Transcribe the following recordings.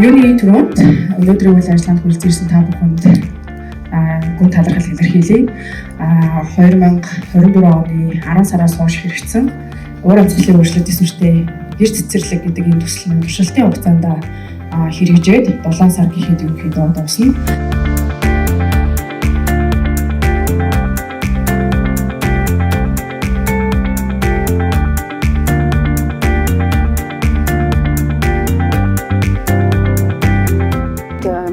Юуны түрүүнд өнөөдрийн үйл ажиллагаанд хүрэлцэн ирсэн та бүхэнд гүн талархал илэрхийлье. 2024 оны 10 сараас хойш хэрэгжсэн уур амьсгалын өөрчлөлт эсвэртэй гэр цэцэрлэг гэдэг энэ төсөл нь туршилтын хугацаанд хэрэгжээд 7 сар гэхэд ерөнхийдөө дуусна.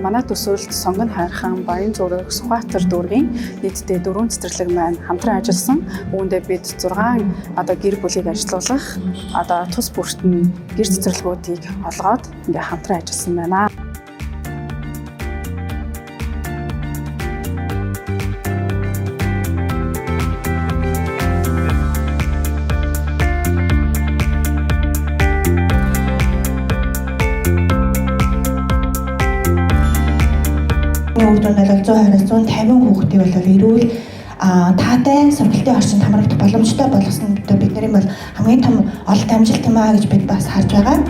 Манай төсөөлөлд Сонгон хайрхан, Баян зүрэг, Сүхбаатар дүүргийн нийтдээ 4 цэцэрлэг маань хамтран ажилласан. Үүндээ бид 6 одоо гэр бүлийг ажилуулах одоо тус бүрт нь гэр цэцэрлэгүүдийг олгоод ингээ хамтран ажилласан байна. Хүүхд бол 120-аас 150 хүүхдийг бол эрүүл таатай сургалтын орчинд хамрагдах боломжтой болгосон бидний бол хамгийн том ололт амжилт юм аа гэж бид бас харж байгаа.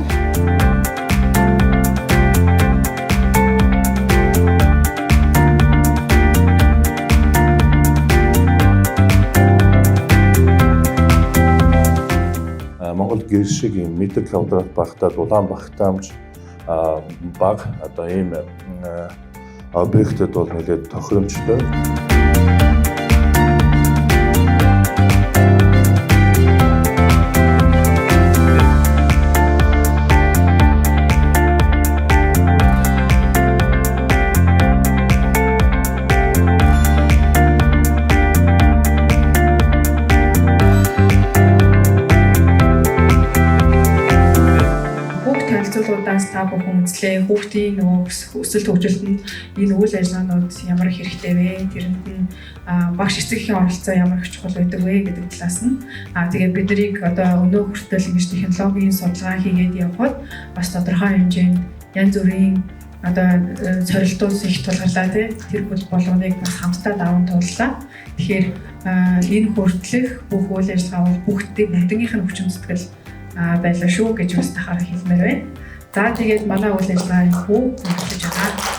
Монгол гэр шиг юм метр квадрат багтаа дулаан багтаамж бага одоо ийм объектэд бол нэлээд тохиромжтой. Танилцуулгуудаас та бүхэн үзлээ. Хүүхдийн нөгөө өсөлт хөгжилдөнд энэ үйл ажиллагаанууд ямар хэрэгтэй вэ? Тэрэнд нь багш эцэгхийн оролцоо ямар их чухал байдаг вэ гэдэг талаас нь. Тэгээд бид нарыг одоо өнөө хүртэл ингэж технологийн судалгаа хийгээд явхад бас тодорхой хэмжээнд янз бүрийн одоо сорилтууд их тулгарлаа тий. Тэр хөл болгоныг бас хамтдаа даван тууллаа. Тэгэхээр энэ хүртэлх бүх үйл ажиллагаа бол бүгднийх нь хүчин зүтгэл байлаа шүү гэж бас дахаар хэлмээр байна. За тэгээд манай үйл ажиллагаа хүү хүртэж байгаа.